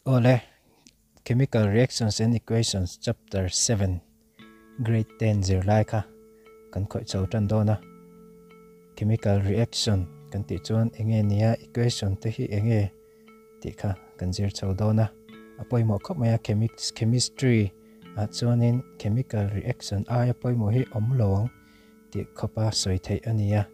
Awle, Chemical Reactions and Equations Chapter 7 Grade 10 zirlai kha kan khawih chho tan dawn a. Chemical reaction kan tih chuan enge nia equation te hi enge tih kha kan zir chho dawn a. A pawimawh khawp mai a chemistry ah chuanin chemical reaction aia pawimawh hi awm lo ang tih khawpa sawi theih a ni a.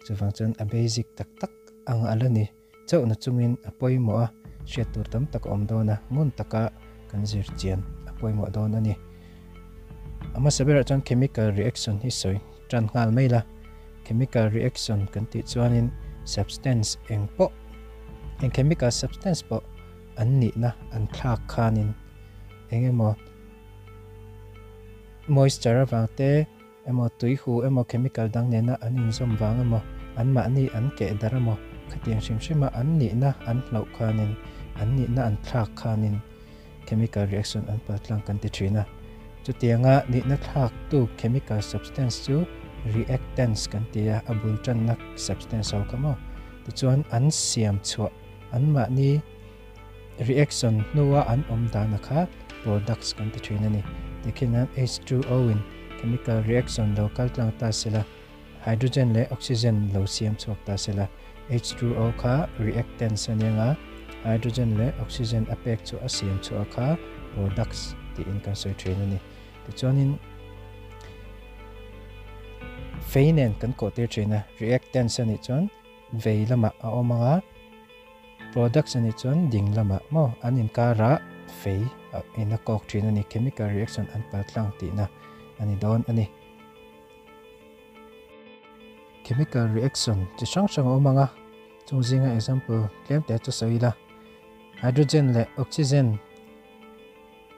Chuvang chuan a basic tak tak ang a la ni. Chauhna chungin a pawimawh a, hriat tur tam tak a awm dawn a, ngun taka kan zir chian a pawimawh dawn a ni. A hmasa berah chuan chemical reaction hi sawi tan nghal mai la. Chemical reaction kan tih chuanin substance eng pawh, eng chemical substance pawh an nihna an thlak khanin eng emaw moisture avang te, emaw tui hu emaw chemical dang nena an inzawm vang emaw anmahni an keh darh emaw khatiang hrim hrima an nihna an hlauh khanin an nihna an thlak khanin chemical reaction an pal tlang kan ti thin a. Chutianga nihna thlaktu chemical substance chu reactants kan ti a, a bul tanna substance ho kha maw. Tichuan an siam chhuah anmahni reaction hnua an awm dana kha products kan ti thin a ni. Tikhin hian H2O in chemical reaction lo kal tlang ta sela, hydrogen leh oxygen lo siam chhuak ta sela, H2O kha reactants a nia nga, hydrogen leh oxygen a pek chu a siam chhuah kha products tiin kan sawi thin a ni. Tichuanin fei nen kan kawh tir thin a, reactants a nih chuan vei lamah a awm ang a, Products a nih chuan ding lamah maw an inkarah fei in a kawk thin a ni, chemical reaction an pal tlang tihna a ni dawn a ni. Chemical reaction chi hrang hrang a awm ang a, chung zinga example tlem te chu sawi ila. Hydrogen leh oxygen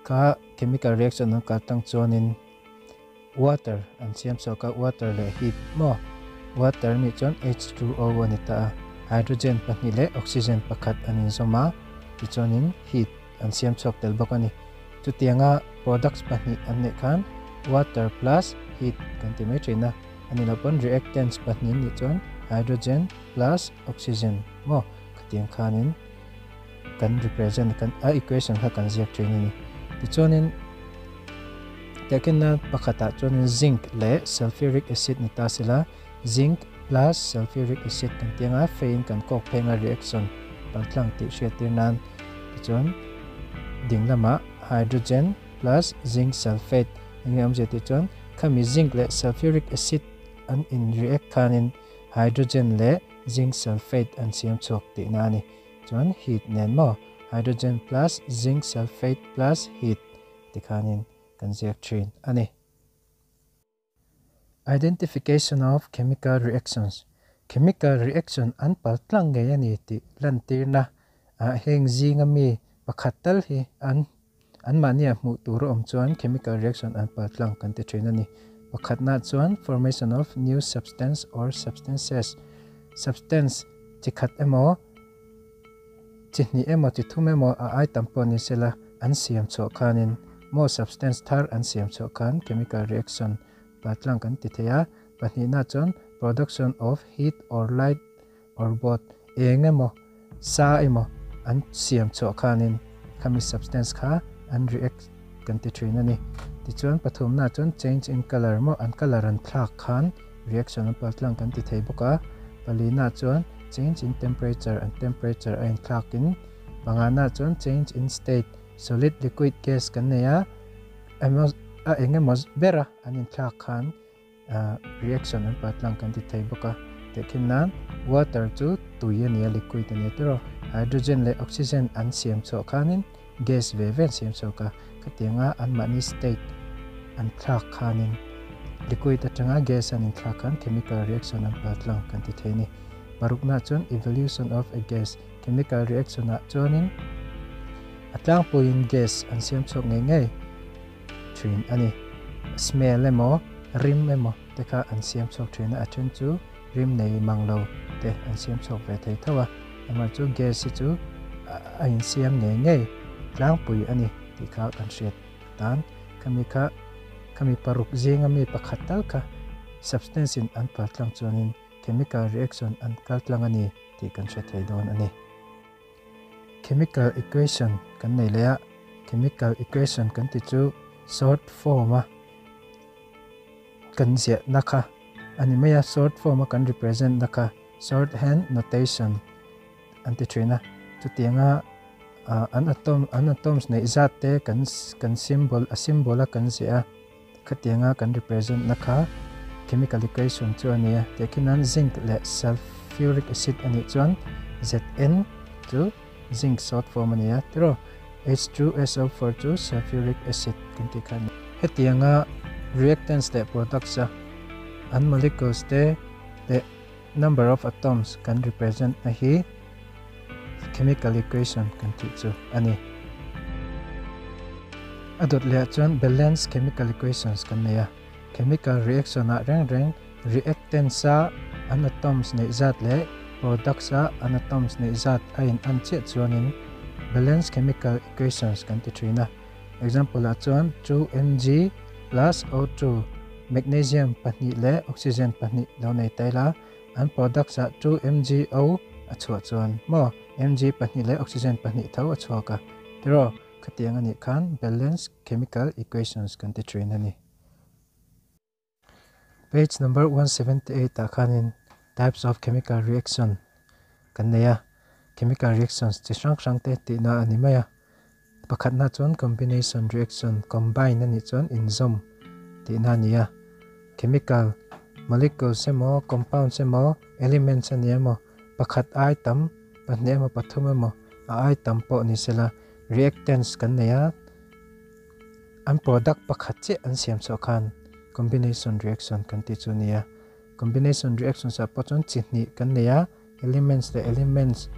kha chemical reaction an kal tlang chuanin water an siam chhuak a, water leh heat maw? Water nih chuan H2O a ni ta a, hydrogen pahnih leh oxygen pakhat an inzawm a, tichuanin heat an siam chhuak tel bawk a ni. Chutianga products pahnih an neih khan water plus heat kan ti mai thin a, a ni lo pawn reactants pahnih nih chuan hydrogen plus oxygen maw? Khatiang khanin kan represent kan a equation kha kan ziak thin a ni. Tichuanin tehkhinna pakhatah chuanin zinc leh sulfuric acid ni ta sela zinc plus sulfuric acid kan ti anga feiin kan kawk phenga reaction paltlang tih hriat tir nan tichuan ding lamah hydrogen plus zinc sulfate enge awmzia tih chuan khami zinc leh sulfuric acid an in react khanin hydrogen leh zinc sulfate an siam chhuak tihna a ni. Chuan heat nen maw? Hydrogen plus zinc sulfate plus heat tikhanin kan ziak thin a ni. Identification of chemical reactions Chemical reaction an pal tlang ngei a ni tih lantirna ah heng zinga mi pakhat tal hi an anmahnia hmuh tur a awm chuan chemical reaction an pal tlang kan ti thin a ni. Pakhatna chuan formation of new substance or substances Substance chi khat emaw Chi hnih emaw chi thum emaw a ai tam pawh ni sela an siam chhuah khanin maw substance thar an siam chhuah khan chemical reaction paltlang kan ti thei a. Pahnihna chuan production of heat or light or both eng emaw sa emaw an siam chhuah khanin khami substance kha an react kan ti thin a ni. Tichuan pathumna chuan change in colour maw an colour an thlak khan reaction an paltlang kan ti thei bawk a. Palina chuan change in temperature an temperature a inthlakin pangana chuan change in state solid liquid gas kan nei a emaw a eng emaw bera an inthlak khan reaction an paltlang kan ti thei bawk a. Tehkhin nan water chu tui a ni a liquid a ni a tiraw hydrogen leh oxygen an siam chhuah khanin gas ve ve an siam chhuak a, khatianga anmahni state an thlak khanin liquid atanga gas an inthlak khan chemical reaction an pal tlang kan ti thei a ni. Parukna chuan evolution of a gas chemical reaction ah chuanin a tlangpuiin gas an siam chhuak ngei ngei thin a ni. Smell emaw rim emaw te kha an siam chhuak thin a, a then chu rim nei mang lo te an siam chhuak ve thei tho a, amaherawhchu gas hi chu a insiam ngei ngei tlangpui a ni tih kha kan hriat tan. Khami kha khami paruk zinga mi pakhat tal kha substance in an pal tlang chuanin chemical reaction an kal tlang a ni tih kan hre thei dawn a ni. Chemical equation kan nei leh a, chemical equation kan ti chu short form a kan ziah na kha a ni mai a, short form a kan represent na kha shorthand notation an ti thin a. Chutianga an atom an atoms neih zat te kan kan symbol a symbol a kan ziah a, khatianga kan represent na kha chemical equation chu a ni a. Tehkhin nan zinc leh sulfuric acid a nih chuan Zn chu zinc short form a ni a, tiraw H2SO4 chu sulfuric acid kan tih kha a ni. Hetianga reactants leh products a an molecules te leh number of atoms kan represent na hi chemical equation kan tih chu a ni. A dawt leh ah chuan balance chemical equations kan nei a. Chemical reaction ah reng reng reactants a an atoms neih zat leh products a an atoms neih zat a in an chiah chuanin balance chemical equations kan ti thin a. Example ah chuan 2Mg plus O2, magnesium pahnih leh oxygen pahnih lo nei ta ila, an products ah 2MgO a chhuah chuan maw Mg pahnih leh oxygen pahnih tho a chhuak a tiraw? Khatiang a nih khan balance chemical equations kan ti thin a ni. Page number 178 ah khanin types of chemical reaction kan nei a, chemical reactions chi hrang hrang te tihna a ni mai a. Pakhatna chuan combination reaction, combine a nih chuan inzawm tihna a ni a. Chemical molecules emaw, compounds emaw, elements a ni emaw, pakhat ai tam, pahnih emaw, pathum emaw a ai tam pawh ni sela reactants kan nei a, an product pakhat chiah an siam chhuah khan combination reaction kan tih chu a ni a. Combination reactions ah pawh chuan chi hnih kan nei a, elements leh elements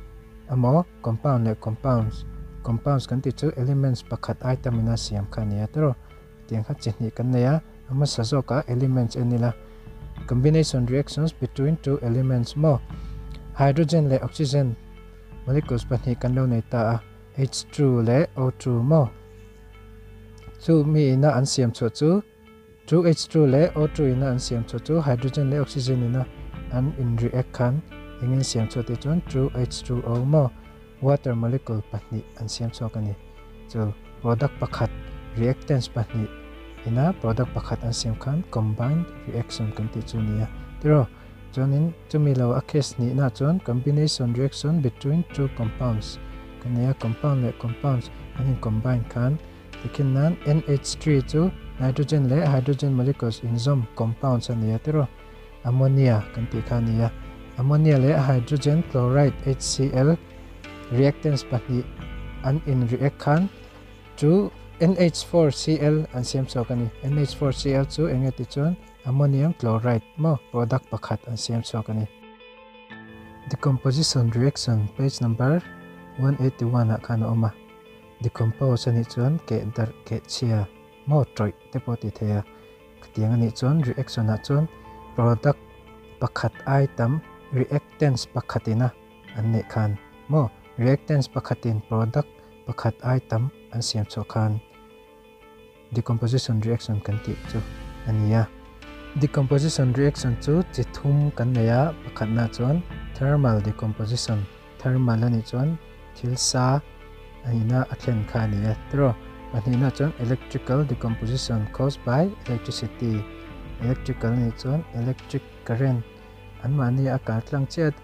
emaw compound leh compounds, compounds kan tih chu elements pakhat item ina siam kha a ni a tiraw, tiang kha chi hnih kan nei a, a hmasa zawkah elements en ila combination reactions between two elements maw hydrogen leh oxygen molecules pahnih kan lo nei ta a, H2 leh O2 maw chu mi ina an siam chhuah chu Chu H2 leh O2 ina an siam chhuah chu hydrogen leh oxygen ina an in react khan engin siam chhuah tih chuan chu H2O maw water molecule pahnih an siam chhuak a ni. Chu product pakhat reactants pahnih ina product pakhat an siam khan combined reaction kan tih chu a ni a. Tiraw? Chuanin chumi lo a case hnihna chuan combination reaction between two compounds kan nei a, compound leh compounds an in combine khan Tikhin nan NH3 chu nitrogen leh hydrogen molecules inzawm compounds a ni a tiraw? Ammonia kan tih kha a ni a. Ammonia leh hydrogen chloride, HCl, reactants pahnih an in react khan chu NH4Cl an siam chhuak a ni. NH4Cl chu eng nge tih chuan ammonium chloride maw product pakhat an siam chhuak a ni. Decomposition reaction page number 181 ah khan a awm a. Decompose a nih chuan keh darh, keh chhia, maw tawih te pawh a ti thei a. Khatiang a nih chuan reaction ah chuan product pakhat ai tam reactants pakhatin a an neih khan maw reactants pakhatin product pakhat ai tam an siam chhuah khan decomposition reaction kan tih chu a ni a. Decomposition reaction chu chi thum kan nei a, pakhatna chuan thermal decomposition, thermal a nih chuan thil sa a nihna a thlen kha a ni a tiraw. Pahnihna chuan electrical decomposition caused by electricity, electrical a nih chuan electric current anmahni a kal tlang chiat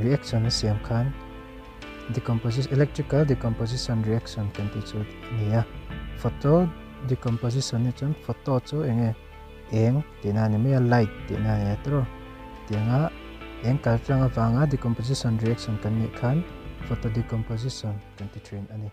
reaction a siam khan decomposition electrical decomposition reaction kan tih chu a ni a. Photo decomposition ni chuan photo chu eng nge eng tihna a ni mai a light tihna a ni a tiraw tianga eng kal tlang avanga decomposition reaction kan nih khan photo decomposition kan ti thin a ni.